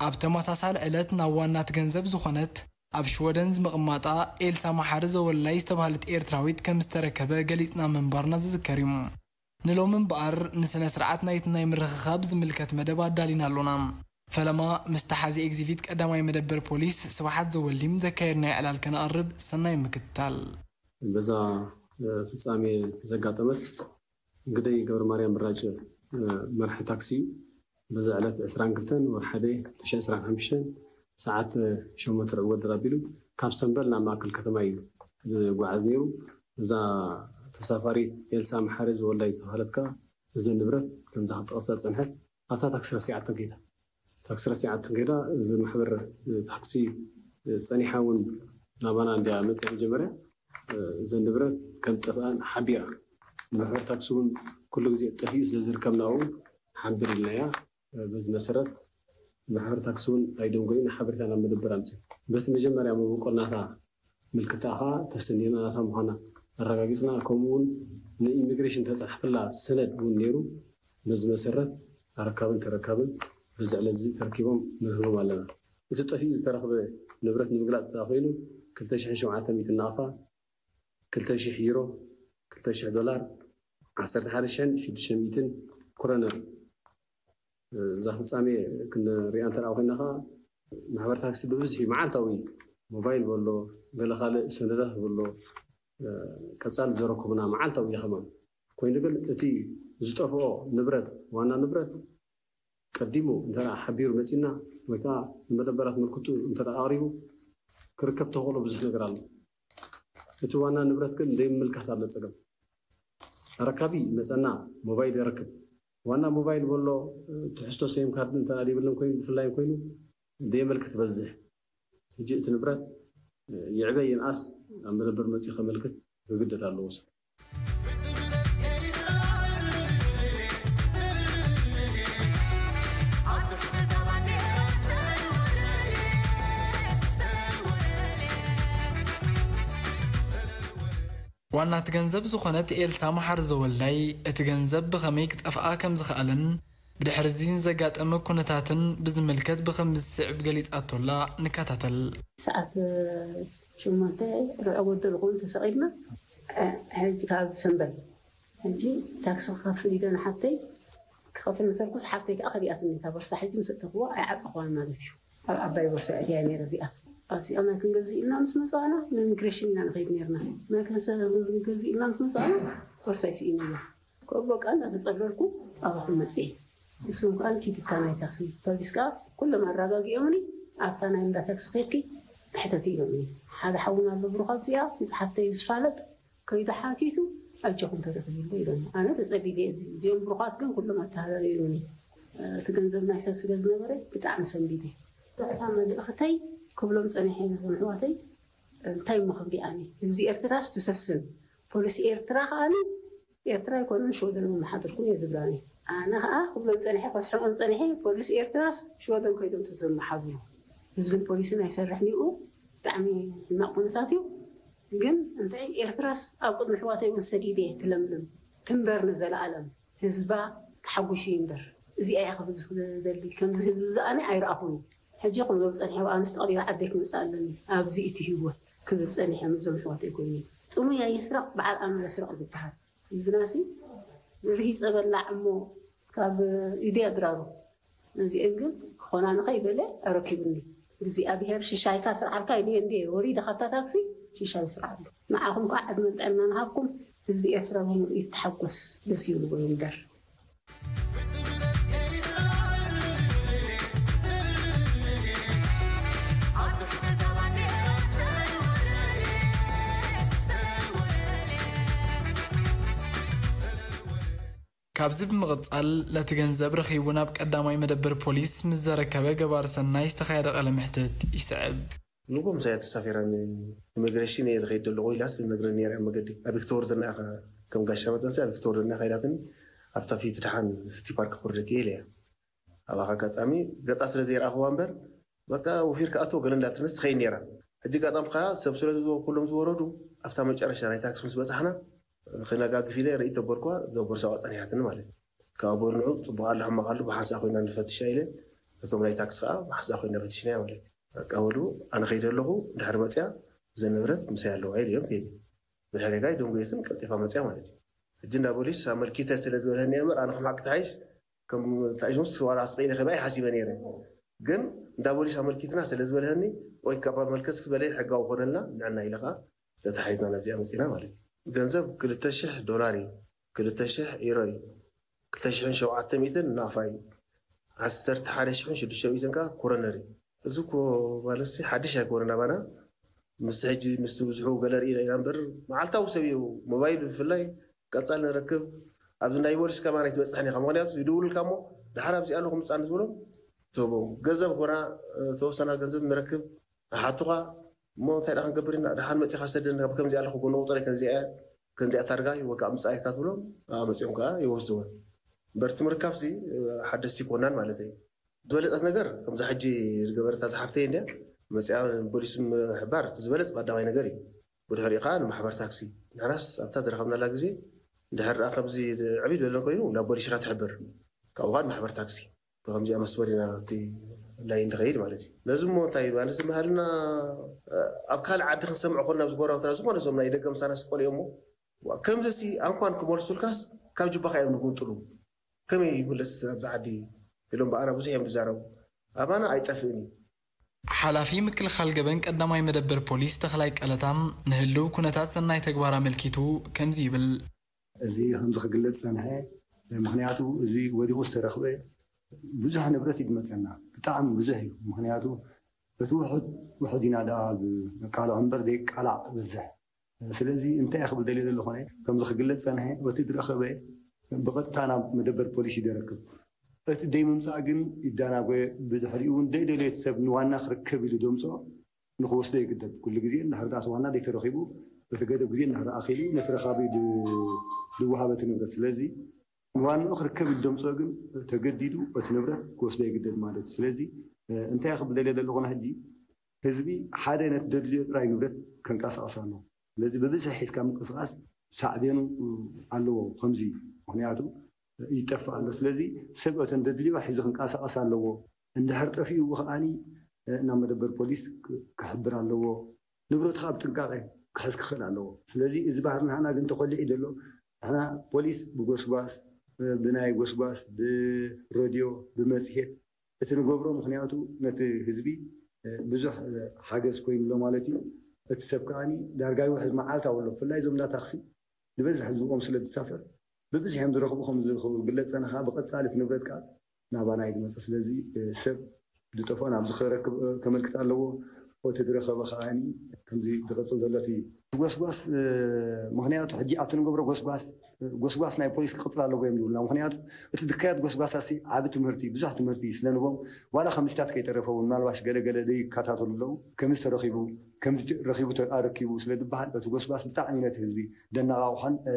ኣብ ተመሳሳሊ ዕለት ናብ ዋናት ገንዘብ ዝኾነት ኣብ ሽወደን ዝምቕማጣ ኤልሳ መሓሪ ዘወላይ ዝተባህለት ኤርትራዊት ከም ዝተረከበ ገሊጽና ምንባርና ዝዝከር እዩ። ንሎሚ እምበኣር ንስነ ስርዓት ናይቲ ናይ ምርኽኻብ ዝምልከት መደብ ኣዳሊና ኣሎና። ፈለማ ምስ ተሓዚ ኤግዚቪት ቀዳማይ መደበር ፖሊስ ስብሓት ዘወልዲም ዘካየድናዮ ዕላል ከነቕርብ ሰናይ ምክትታል። በዛ ፍጻሜ ዘጋጠመት ግደይ ገብረ ማርያም ብራጭ መራሒ ታክሲ እዩ። በዚ ዕለት ዕስራን ክልተን ወርሒ ሓደ ክልተ ሽሕን ዕስራን ሓሙሽተን ሰዓት ሸሞንተ ርዕወት ድር ኣቢሉ ካብ ሰምበል ናብ ማእከል ከተማ እዩ ዝጓዓዝ ነይሩ። እዛ ተሳፋሪት ኤልሳ መሓሪ ዝወልዳይ ዝተባህለት ከኣ እዚ ንብረት ከምዛ ክትጠቕሳ ዝጸንሐት ኣብታ ታክሲ ረሲዓቶ ከይዳ። ታክሲ ረሲዓቶ ከይዳ እዚ ማሕበር ታክሲ ጸኒሓ እውን ናባና እንድያ መጽያ መጀመርያ እዘን ንብረት ከም ዝጠፍኣን ሓቢራ ንማሕበር ታክሲ እውን ኩሉ ግዜ ጠፊኡ ስለ ዝርከብ ናብኡ ሓብር ኢልናያ። በዚ መሰረት ማሕበር ታክሲ እውን ኣይደንጎይን ሓበሬታ ናብ መደበር ኣምፅእ። በቲ መጀመርያ መበቆል ናታ ምልክታ ከዓ ተሰኒና ናታ ምዃና ኣረጋጊፅና። ከምኡ እውን ንኢሚግሬሽን ተፃሕፍላ ሰነድ እውን ነይሩ። በዚ መሰረት ኣረካብን ተረካብን በዚ ዕለት እዚ ተረኪቦም ንርህቦም ኣለና። እቲ ጠፊኡ ዝተረኽበ ንብረት ንምግላፅ እንተ ኮይኑ ክልተ ሽሕን ሸውዓተ ሚእትን ናቕፋ፣ ክልተ ሽሕ ዩሮ፣ ክልተ ሽሕ ዶላር፣ ዓሰርተ ሓደ ሽሕን ሽዱሽተ ሚእትን ክሮነር። እዛ ፍጻሜ ክንሪኣ እንተ ኮይና ከዓ ማሕበር ታክሲ ብብዝሒ መዓልታዊ ሞባይል በሎ ገለ ካልእ ሰነዳት በሎ ቀጻሊ ዘረከቡና መዓልታዊ ደኸማ ኮይኑ ግን እቲ ዝጠፍኦ ንብረት ዋና ንብረት ቀዲሙ እንተ ሓቢሩ መጺና ወይ ከዓ ንመደበራት ምልክቱ እንተ ኣቕሪቡ ክርከብ ተኽእሎ ብዙሕ ነገር ኣሎ። እቲ ዋና ንብረት ግን ዘይምምልካት ኣሎ ጸገም። ኣረካቢ መጸና ሞባይል የረክብ። ዋና ሞባይል በሎ ትሕዝቶ ሴም ካርድ እንተ ይብልን ኮይኑ ብፍላይ ኮይኑ ደየመልክት በዝሕ። ሕጂ እቲ ንብረት ይዕበ ይንኣስ ኣብ መደበር መጺኡ ከመልክት ክግደድ ኣለዎ ሰብ። ዋናት ገንዘብ ዝኾነት ኤልሳ መሓሪ ዘወልዳይ እቲ ገንዘብ ብኸመይ ክጠፍኣ ከም ዝኸኣለን ብድሕሪ እዚ ንዘጋጠመ ኩነታትን ብዝምልከት ብኸምዚ ዝስዕብ ገሊጻቶላ። ንከታተል። ሰዓት ሸሞንተ ርዕወት ደልኹን ተሰቒልና ሕጂ ካብ ሰንበል ሕጂ ታክሲ ክኸፍል ኢለ ንሓፍተይ ክኸፍል መሰልኩስ ሓፍተይ ከዓ ከሊኣትኒ እታ ቦርሳ ሕጂ ምስ እተኽዋ ኣይዓፀኽዋን ማለት እዩ። ኣብ ዓባይ ቦርሳ እያ ነይረ እዚኣ። ኣብዚኣ ማይ ክንገዝእ ኢልና ምስ መፃእና ንኢሚግሬሽን ኢና ንኸይድ ነርና። ማይ ክንገዝእ ኢልና ምስ መፃእና ቦርሳይ ስኢነያ። ከኡ በቃ እንዳተጸለልኩ ኣባኹም መጽእ። ንስም ከኣ ኪድ እታ ናይ ታክሲ ፖሊስ ከኣ ኩሎም ኣረጋጊኦምኒ። ኣብታ ናይ እንዳ ታክሲ ኬድኪ ሕተቲ ኢሎምኒ። ሓደ ሓውና ኣሎ ብሩኻት እዚኣ መጽሓፍተይ ዝፋለጥ ከይዱ ሓቲቱ ኣጆኹም ተረኺቡ ኣሎ ኢሎምኒ። ኣነ ተጸሊለ እዚ እዚኦም ብሩኻት ግን ኩሎም ኣተሃላልዮምኒ። እቲ ገንዘብ ናይ ሰብ ስለ ዝነበረ ብጣዕሚ ሰንቢደ። ብሕታ መልእኽተይ ክብሎም ጸኒሐ ነዞም ኣሕዋተይ እንታይ እሞ ክብሊ ኣነ ህዝቢ ኤርትራስ ትሰስን ፖሊስ ኤርትራ ከኣ ኤርትራ ኣይኮነን ሽወደን መሓደርኩም እየ ዝብላኒ። ኣነ ከኣ ክብሎም ጸኒሐ ከስሕቖም ጸኒሐ ፖሊስ ኤርትራስ ሽወደን ከይዶም ተዘመሓዙ ህዝብን ፖሊስን ኣይሰርሕን ይኡ ብጣዕሚ ሕማቕ ኩነታት እዩ። ግን እንታይ ኤርትራስ ኣብ ቅድሚ ኣሕዋተይ እውን ሰዲደ ትለምልም ትንበር ንዘለኣለም ህዝባ ተሓጒሱ ይንበር። እዚኣ እያ ክብል ዝደሊ ከምዚ ህዝቢ ዝኣነ ኣይረኣኹን። ሕጂ ክብሎም ጸኒሐ ብኣንስ ተቐቢባ ዓደይ ክመጽእ ኣለኒ ኣብዚ እቲ ህይወት ክብል ጸኒሐ ምዞም ኣሕዋተይ ኮይኑ ጥሙይ ኣይስረቕ በዓል ኣምር ስረቕ ዝበሃል ህዝብናሲ ርሂጸ በላዕ እሞ ካብ ኢድያ ድራሩ እዚአን ግን ክኾና ንኸይበለ ኣረኪብኒ እግዚኣብሔር ሽሻይካ ስርዓልካ ኢልየ እንዴ ወሪደ ካብታ ታክሲ ሽሻይ ስርዓሉ ንዓኹም ከዓ ዕድመን ጥዕናን ሃብኩም ህዝቢ ኤርትራ ብምሉእ ይተሓጎስ ደስ ይብልዎ ይንበር ካብዚ ብምቕጻል ለቲ ገንዘብ ረኺቡ ናብ ቀዳማይ መደበር ፖሊስ ምስ ዘረከበ ገባር ሰናይ ዝተኻየደ ቃለ መሕትት ይስዕብ። ንጎ ምሳያ ተሳፊራ ኢሚግሬሽን እየ ዝኸይድ ዘለኹ ኢላስ ትነግረኒ ነይራ ኣብ መገዲ ኣቢኪ ትወርድና ኢኻ ከም ጋሻ መጠንሲ ኣቢኪ ትወርድና ኢኻ ኢላትኒ ኣብታ ፊት ደሓን ስቲ ፓርክ ክወርደኪ እየ ኢለያ ኣብኣ ኣጋጣሚ ገጻ ስለ ዘይረኣኽዋ እምበር በቃ ወፊርካ ኣቶ ገለ እንዳትንስ ትኸይድ ነይራ ሕጂ ጋጣም ከኣ ሰብ ስለ ዝበ ኩሎም ዝወረዱ ኣብታ መጨረሻ ናይ ታክሲ ምስ በጻሕና ክነጋግፍ ኢለ ርእይ ተበልኳ እዛ ቦርሳ ጸኒሓትኒ ማለት እዩ ካብ ቦርንዑ ጽቡቕ ኣሎ ሕማቕ ኣሎ ብሓንሳእ ኮይና ንፈትሻ ኢለ እቶም ናይ ታክሲ ከኣ ብሓንሳእ ኮይና ፈቲሽናያ ማለት እዩ በቃ በሉ ኣነ ከይደ ኣለኹ ድሕሪ መጽያ እዘን ንብረት ምሳይ ኣለዋ ኢለ እዮም ከይደ ብድሕሬ ከኣ ይደንጉየትን ቀልጢፋ መጽያ ማለት እዩ ሕጂ እንዳ ቦሊስ ኣመልኪተ ስለ ዝበለኒ እምበር ኣነ ከም ሓቂ ተሓይሽ ከም ተኣይሶምስ ዋላ ኣስቀይነ ከብኣ ይሓሲበ ነይረ ግን እንዳ ቦሊስ ኣመልኪትና ስለ ዝበለኒ ወይ ካብ ኣመልከት ዝበለ ሕጋዊ ኮነልና ንዕና ኢለ ከኣ ተታሒዝና ናብዚኣ መጺና ማለት እዩ ገንዘብ ክልተ ሽሕ ዶላር እዩ ክልተ ሽሕ ኢሮ እዩ ክልተ ሽሕን ሸውዓተ ሚእትን ናፋ እዩ ዓሰርተ ሓደ ሽሕን ሽዱሽተ ሚእትን ከኣ ኮረነር እዩ እዚ እኮ ማለት ሓድሽ ኣይኮነን ኣባና ምስቲ ሕጂ ምስቲ ብዙሑ ገለ ርኢና ኢና እምበር መዓልታዊ ሰብ እዩ ሞባይል ብፍላይ ቀጻሊ ንረክብ ኣብዚ ናይ ፖሊስ ከማን ኣይትበጽሕን ኢኻ ምኽንያቱ ይድውሉልካ እሞ ደሓር ኣብዚ ኣለኹ ምጻኒ ትብሎም ትህቦም ገንዘብ ኮና ተወሰና ገንዘብ ንረክብ ንሓቱኻ እሞ እንታይ ደኣ ክንገብር ኢና ደሓን መጺኻ ሰደኒ ብከምዚ ኣለኹ ጎኖ ቁፅረይ ከምዚኣ እያ ከምዚኣ ታርጋ እዩ ወካዓ ምጻእ ኢልካ ትብሎም ኣብኣ መጺኦም ከኣ ይወስድወን እምበር እቲ ምርካብሲ ሓደስቲ ይኮናን ማለት እዩ ዝበለጸት ነገር ከምዛ ሕጂ ዝገበረት እዛ ሓፍተይ እንድያ መጺኣ ንፖሊስ ምሕባር እቲ ዝበለጽ ቀዳማይ ነገር እዩ። ብድሕሪኡ ከኣ ንማሕበር ታክሲ ንሕናስ ኣብታ ዝረኸብናላ ግዜ እንድሕር ደኣ ከምዚ ዕብይ ዝበለ ኮይኑ ናብ ፖሊስ ኢኻ ትሕብር ካብኡ ከኣ ንማሕበር ታክሲ ብኸምዚኣ መስመር ኢና እቲ ላይን ንኸይድ ማለት እዩ። ነዚ እሞ እንታይ ማለት ዝባህልና ኣብ ካልእ ዓዲ ክንሰምዖ ኮና ኣብዚ ጎረባብትና ዝኾነ እዞም ናይ ደገ ምሳና ስቆልዮ እሞ ከምዚ ሲ ኣንኳን ክመልሱልካስ ካብ ጅባኻ እዮም ዝጉንጥሉ ከመይ ይምለስ ኣብዚ ዓዲ ኢሎም ብኣና ብዙሕ እዮም ዝዛረቡ ኣባና ኣይጠፍእን እዩ። ሓላፊ ምክልኻል ገበን ቀዳማይ መደበር ፖሊስ ተኽላይ ቀለታ ንህልው ኩነታት ሰናይ ተግባር ኣመልኪቱ ከምዚ ይብል። እዚ ከምዚ ክግለፅ ዝፀንሐ ምኽንያቱ እዚ ወዲቑ ዝተረኽበ ብዙሕ ንብረት እዩ ዝመፀና ብጣዕሚ ብዙሕ እዩ ምኽንያቱ እቲ ውሑድ ውሑድ ኢና ደኣ ንቃልዖ እምበር ዘይቃላዕ በዝሕ ስለዚ እንታይ እየ ክብል ደልየ ዘለኹ ከምዚ ክግለፅ ዝፀንሐ በቲ ዝረኸበ ብቐጥታ ናብ መደበር ፖሊስ እዩ ዘረክብ እቲ ደይ ምምፃእ ግን ይዳናጎ ብድሕሪኡ እውን ደይ ደልዮ እቲ ሰብ ንዋና ክርከብ ኢሉ ዘምፅኦ ንክወስዶ ይግደድ ኩሉ ግዜ እንድሕር ዳኣ ዋና ዘይተረኪቡ በቲ ገደብ ግዜ እንድሕር ኣኪሉ ነቲ ረካቢ ዝወሃበ እቲ ንብረት ስለዚ ንዋንኡ ክርከብ ኢሉ ዘምፅኦ ግን ተገዲዱ እቲ ንብረት ክወስዶ ይግደድ ማለት እዩ ስለዚ እንታይ ክብል ደልየ ዘለኩና ሕጂ ህዝቢ ሓደ ነቲ ደድልዮ ጥራይ ንብረት ከንቀሳቀስ ኣለዎ ስለዚ ብብዝሒ ሒዝካ ምንቅስቃስ ሳዕቤኑ ኣለዎ ከምዚ ምክንያቱ ይጠፍእ ኣሎ ስለዚ ሰብ እተን ደድልዮ ሒዙ ክንቀሳቀስ ኣለዎ እንድሕር ጠፊእዎ ከዓኒ ናብ መደበር ፖሊስ ክሕብር ኣለዎ ንብረቱ ከዓ ብጥንቃቄ ክሕዝ ክኽእል ኣለዎ። ስለዚ እዚ ባህሪ ናህና ግን ተኾሊዑ እዩ ዘሎ። ንሕና ፖሊስ ብጎስጓስ፣ ብናይ ጎስጓስ፣ ብረድዮ፣ ብመፅሄት እቲ ንገብሮ ምኽንያቱ ነቲ ህዝቢ ብዙሕ ሓገዝ ኮይኑ ኣሎ ማለት እዩ። እቲ ሰብ ከዓ ዳርጋ ይውሕዝ መዓልታዊ ኣሎ። ብፍላይ እዞም እንዳ ታክሲ ዝበዝሕ ህዝቢ ብኦም ስለ ዝሳፈር ብብዝሕ እዮም ዝረኽቡ፣ ከም ዝረኽቡ ግለጽ ጸንኻ፣ ብቐጻሊ እቲ ንብረት ከኣ ናባና እዩ ዝመጽእ። ስለዚ፣ እ፣ ሰብ ዝጠፍኦ ናብዚ ክረክብ፣ እ፣ ከመልክት ኣለዎ። እቲ ዝረኸበ ከኣ ከምዚ ዝቐጽል ዘሎ እቲ ጎስጓስ፣ እ፣ ምኽንያቱ ሕጂ ኣብቲ ንገብሮ ጎስጓስ፣ እ፣ ጎስጓስ ናይ ፖሊስ ክቕጽል ኣለዎ እዮም ዝብሉና። ምኽንያቱ እቲ ዝካየድ ጎስጓስ ኣሲ ዓቢ ትምህርቲ፣ ብዙሕ ትምህርቲ ስለ ንቦም፣ ዋላ ከምዚታት ከይተረፈ እውን ምናልባሽ ገለ ገለ ዘይከታተሉ ኣለዉ። ከምዚ ተረኺቡ፣ ከምዚ ረኺቡ ተ-፣ ኣረኪቡ ስለ ዝበሃል፣ እቲ ጎስጓስ ብጣዕሚ ነቲ ህዝቢ ደነቓቕሖን፣ እ፣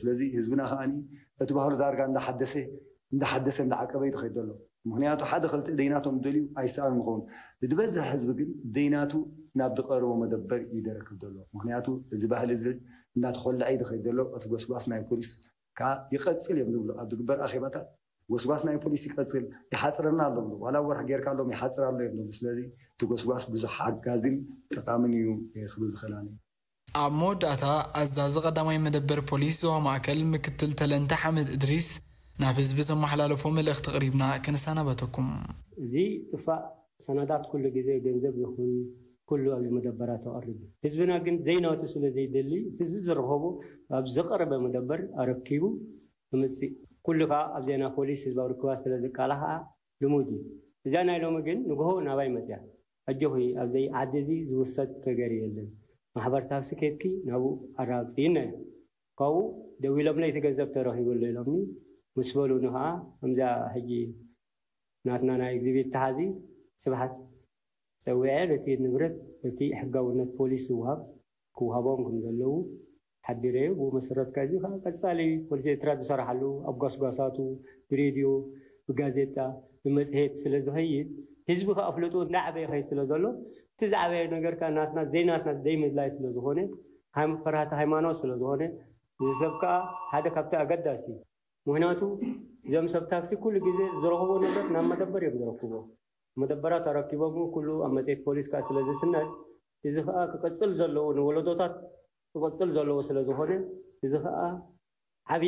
ስለዚ ህዝብና ከኣኒ እቲ ባህሉ ዳርጋ እንዳሓደሰ፣ እንዳሓደሰ፣ እንዳዓቀበ እዩ ዝኸይድ ዘሎ። ምኽንያቱ ሓደ ክልተ ደይናቶም ደልዩ ኣይሰኣን ንኸውን። ዝበዝሕ ህዝቢ ግን ደይናቱ ናብ ዝቐርቦ መደበር እዩ ደረክብ ዘሎ። ምኽንያቱ እዚ ባህሊ እዚ እንዳተኾልዐ እዩ ዝኸይድ ዘሎ። እቲ ጎስጓስ ናይ ፖሊስ ከዓ ይቐጽል እዮም ዝብሉ ኣብ ዝግበር ኣኼባታት። ጎስጓስ ናይ ፖሊስ ይቀጽል፣ ይሓጽረና ኣሎ ብሉ። ዋላ ወርሒ ጌርካ ኣሎም ይሓጽር ኣሎ እዮም ዝብሉ። ስለዚ እቲ ጎስጓስ ብዙሕ ሓጋዚን ጠቃምን እዩ ክብል ዝኽእል ኣነ። ኣብ መወዳእታ፣ ኣዛዚ ቀዳማይ መደበር ፖሊስ ዞባ ማእከል ምክትል ተለንተ ሓመድ እድሪስ፣ ናብ ህዝቢ ዘመሓላለፎ መልእኽቲ ኣቕሪብና ክንሰናበተኩም። እዚ ጥፋእ ሰነዳት ኩሉ ግዜ ገንዘብ ይኹን ኩሉ ኣብዚ መደበራት ተቐሪቡ። ህዝብና ግን ዘይናቱ ስለ ዘይደሊ፣ እቲ ዝረኸቦ ኣብ ዝቐረበ መደበር ኣረኪቡ ክምጽእ፣ ኩሉ ከኣ ኣብ ዜና ፖሊስ ህዝባዊ ርክባት ስለ ዝቃላሕ ከኣ ልሙድ እዩ። እዛ ናይ ሎሚ ግን ንግሆ ናባይ መጽያ። ኣጆኺ፣ ኣብዘይ ዓዲ እዚ ዝውሰድ ነገር የለን። ማሕበር ታክሲ ኬድኪ ናብኡ ኣራግጽ ኢልናዮ። ካብኡ ደዊሎምለይ፣ እቲ ገንዘብ ተረኺቡ ኣሎ ኢሎምኒ። ምስ በሉኒ ከኣ፣ ከምዛ ሕጂ ናትና ናይ ኤግዚቢት ተሓዚ ስብሓት ጸዊዐ፣ ነቲ ንብረት፣ ነቲ ሕጋውነት ፖሊስ ዝወሃብ ክወሃቦም ከም ዘለዉ ሓቢረዮ። ብኡ መሰረት ከኣ እዚ ከኣ ቀጻሊ ፖሊስ ኤርትራ ዝሰርሓሉ፣ ኣብ ጓስጓሳቱ፣ ብሬድዮ፣ ብጋዜጣ፣ ብመጽሔት ስለ ዝኸይድ፣ ህዝቢ ከኣ ኣፍልጥኡ እንዳዓበየ ይኸይድ ስለ ዘሎ፣ እቲ ዝዓበየ ነገር ከኣ ናትና ዘይናትና ዘይምድላይ ስለ ዝኾነ፣ ሃይም-፣ ፈራህቲ ሃይማኖት ስለ ዝኾነ፣ እዚ ሰብ ከኣ ሓደ ካብቲ ኣገዳሲ እዩ። ምኽንያቱ እዞም ሰብ ታክሲ ኩሉ ግዜ ዝረኽቦ ንብረት ናብ መደበር እዮም ዘረክቦ። መደበራት ኣረኪቦም ኩሉ ኣብ መጽሔት ፖሊስ ከኣ ስለ ዝስነድ፣ እዚ ከኣ ክቕጽል ዘለዎ፣ ንወለዶታት ክቕጽል ዘለዎ ስለ ዝኾነ፣ እዚ ከኣ ዓቢ፣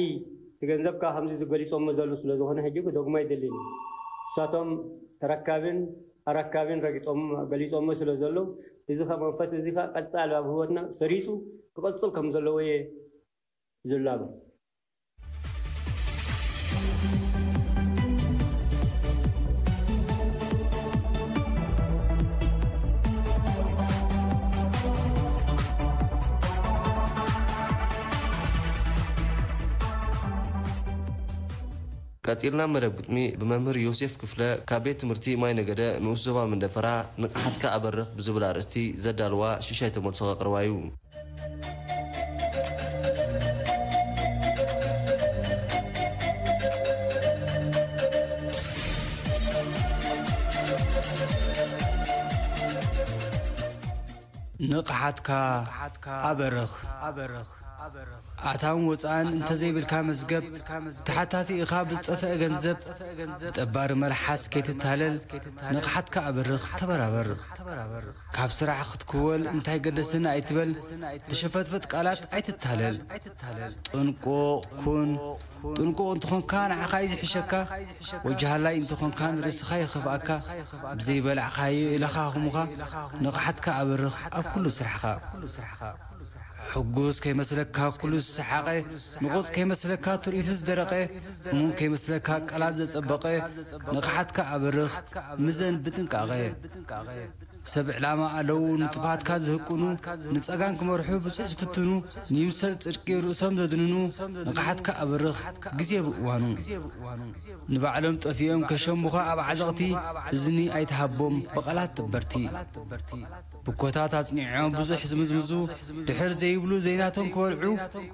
እቲ ገንዘብ ከኣ ከምዚ ዝገሊጾሞ ዘለዉ ስለ ዝኾነ፣ ሕጂ ክደግሞ ኣይደልን እዩ። ንሳቶም ተረካብን ኣረካብን ረጊጾም፣ ገሊጾሞ ስለ ዘለዉ፣ እዚ ከኣ መንፈስ እዚ ከኣ ቀጻሊ ኣብ ህይወትና ሰሪጹ ክቕጽል ከም ዘለዎ እየ ዝላቦ። ቀጺልና መደብ ግጥሚ ብመምህር ዮሴፍ ክፍለ ካብ ቤት ትምህርቲ ማይ ነገደ ንኡስ ዞባ መንደፈራ፣ ንቕሓትካ ኣበርኽ ብዝብል ኣርእስቲ ዘዳልዋ ሽሻይ ተመልሶ ከቕርባ እዩ። ንቕሓትካ ኣበርኽ። ኣታውን ወጻእን እንተዘይብልካ መዝገብ፣ ተሓታቲ ኢኻ ብዝጠፍአ ገንዘብ። ብጠባሪ መልሓስ ከይትታለል፣ ንቕሓትካ ኣበርኽ፣ ተበራበር። ካብ ስራሕ ክትክወል እንታይ ገደስን ኣይትበል፣ ብሸፈጥፈጥ ቃላት ኣይትታለል። ጥንቁቕ ኩን። ጥንቁቕ እንተኾንካ ንዓኻ እዩ ዝሕሸካ፣ ወጅሃላይ እንተኾንካ ንርእስኻ ይኸፍኣካ። ብዘይበላዕኻዮ ኢለኻኹምኻ፣ ንቕሓትካ ኣበርኽ ኣብ ኩሉ ስራሕኻ። ሕጉስ ከይመስለካ ኩሉ ዝሰሓቐ፣ ንቑጽ ከይመስለካ ትርኢቱ ዝደረቐ፣ እሙን ከይመስለካ ቃላት ዘጸበቐ፣ ንቕሓትካ ኣበርኽ፣ ምዘን ብጥንቃቐ። ሰብ ዕላማ ኣለዉ ንጥፍኣትካ ዝህቅኑ፣ ንጸጋም ክመርሑ ብጹእ ዝፍትኑ፣ ንይምሰል ጽድቂ ርእሶም ዘድንኑ፣ ንቕሓትካ ኣበርኽ ግዜ ብእዋኑ። ንባዕሎም ጠፊኦም ከሸሙኻ ኣብ ዓዘቕቲ፣ እዝኒ ኣይትሃቦም ብቓላት ጥበርቲ። ብኮታት ኣጽኒዖም ብዙሕ ዝምዝምዙ፣ ድሕር ዘይብሉ ዘይናቶም ክበልዑ፣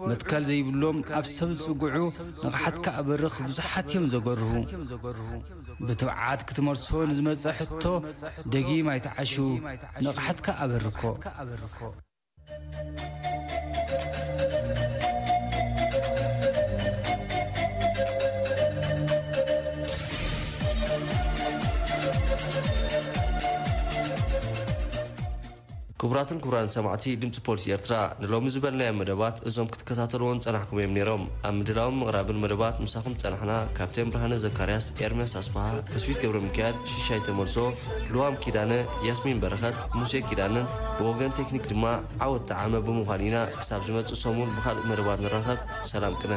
መትከል ዘይብሎም ኣብ ሰብ ዝጽግዑ፣ ንቕሓትካ ኣበርኽ ብዙሓት እዮም ዘገርሁ። ብትብዓት ክትመልሶ ንዝመጸ ሕቶ ደጊም ኣይትዓሹ፣ ንቕሓትካ ኣበርኮ። ክቡራትን ክቡራን ሰማዕቲ ድምፂ ፖሊስ ኤርትራ፣ ንሎሚ ዝበልናዮም መደባት እዞም ክትከታተልዎም ጸናሕኩም እዮም ነይሮም። ኣብ ምድላውን ምቕራብን መደባት ምሳኹም ጸናሕና፣ ካፕቴን ብርሃነ ዘካርያስ፣ ኤርምያስ ኣስፍሃ፣ ተስፊት ገብረ ሚካኤል፣ ሽሻይ ተመልሶ፣ ልዋም ኪዳነ፣ ያስሚን በረኸት፣ ሙሴ ኪዳነን ብወገን ቴክኒክ ድማ ዓወት ጠዓመ ብምዃን ኢና ክሳብ ዝመጽእ ሰሙን ብኻልእ መደባት ንራኸብ። ሰላም ቅነ።